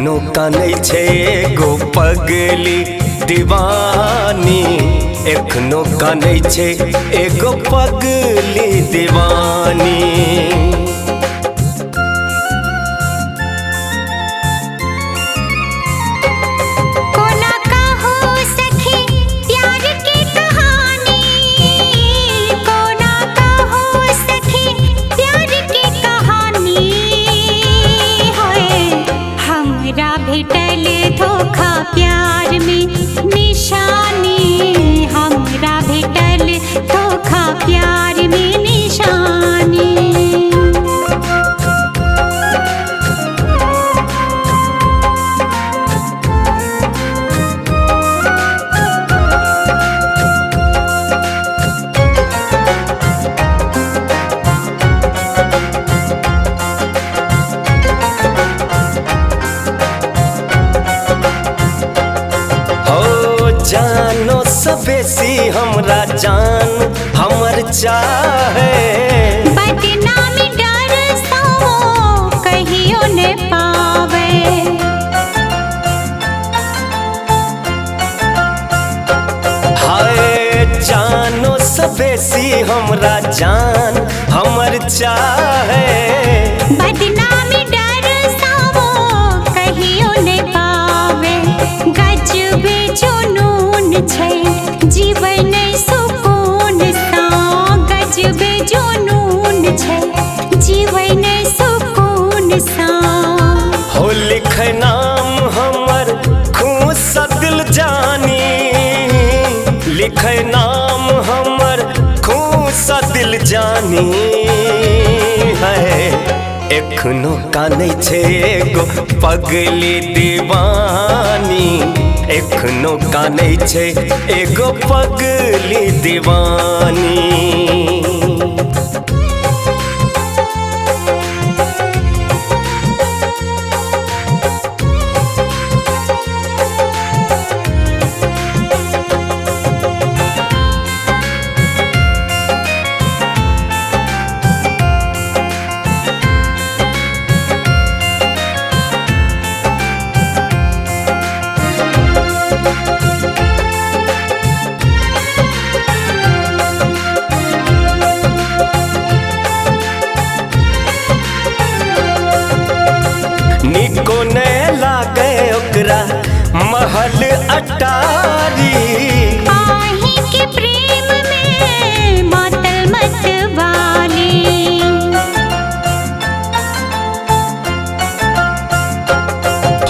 एखनो कानै छै एगो पगली दीवानी, एखनो कानै छै एगो पगली दीवानी। कोना कहो सखी प्यार के कहानी, कोना कहो सखी प्यार के कहानी। होए हमरा भेटल धोखा प्यार में निशानी, हमरा भेटल धोखा प्यार में निशानी। हो जानो से बेसी हमरा जान हमर चाहे, बदनामी डर सो कहियो न पावे। हाय जानो से बेसी हमरा जान हमर चाहे, बदनामी डर सो कहियो न पावे। गजबे जुनून छै जीवन सुकून सा, गजबे जुनून छै जीवन सुकून सा। हो लिखे नाम हमर खून सा दिल जानी, लिखे नाम हमर खून सा दिल जानी है। एखनो कानै छै एगो पगली दीवानी, एखनो कानै छै एगो पगली दीवानी। निको ने लागे ओकरा महल अटारी, आही के प्रेम में मातल मतवाली।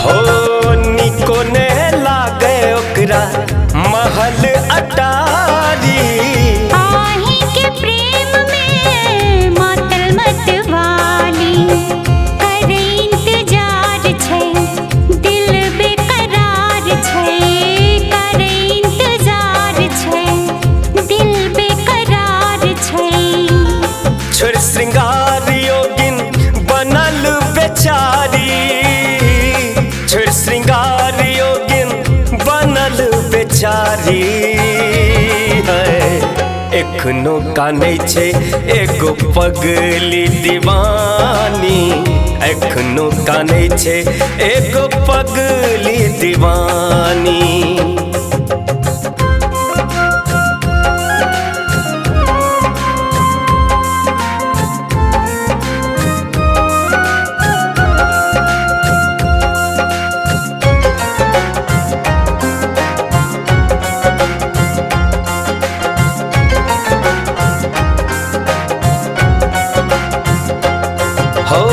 हो निको ने लागे ओकरा महल अटारी, आही के प्रेम में मातल मतवाली। करे इंतजार छै दिल बेकरार छै, करे इंतजार छै दिल बेकरार छै। छोड़ श्रृंगार योगिन बनल बेचारी, छोड़ श्रृंगार योगिन बनल बेचारी है। एखनो कानै छै एगो पगली दीवानी, एखनो कानै छै एगो पगली दीवानी। हो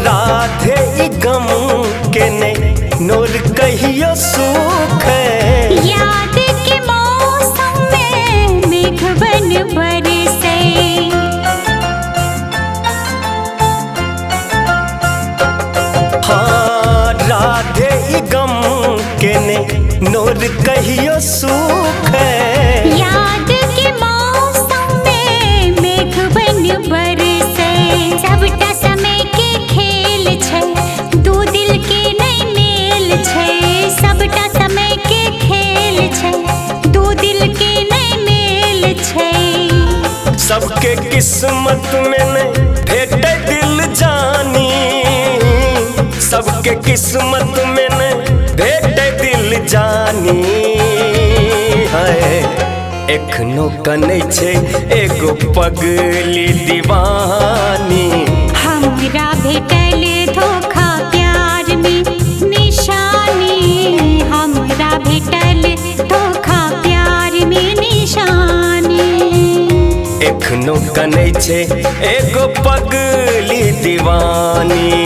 राधे ई गम के ने नोर कहियो सुख, याद के मौसम में मेघ बन बरसे। हाँ राधे ई गम के ने नोर कहियो सुख, याद के मौसम में मेघ बन बरसे। सबटा समय के खेल छै दू दिल के नहीं मेल छै, सबटा समय के खेल छै दू दिल के नहीं मेल छै। सबके किस्मत में ने भेटे दिल जानी, सबके सबके किस्मत में न भेटे दिल जानी है। एखनो कनै छै एगो पगली दीवानी। हमरा भेटल धोखा प्यार में निशानी, हमरा भेटल धोखा प्यार में निशानी। एखनो कनै छै एगो पगली दीवानी।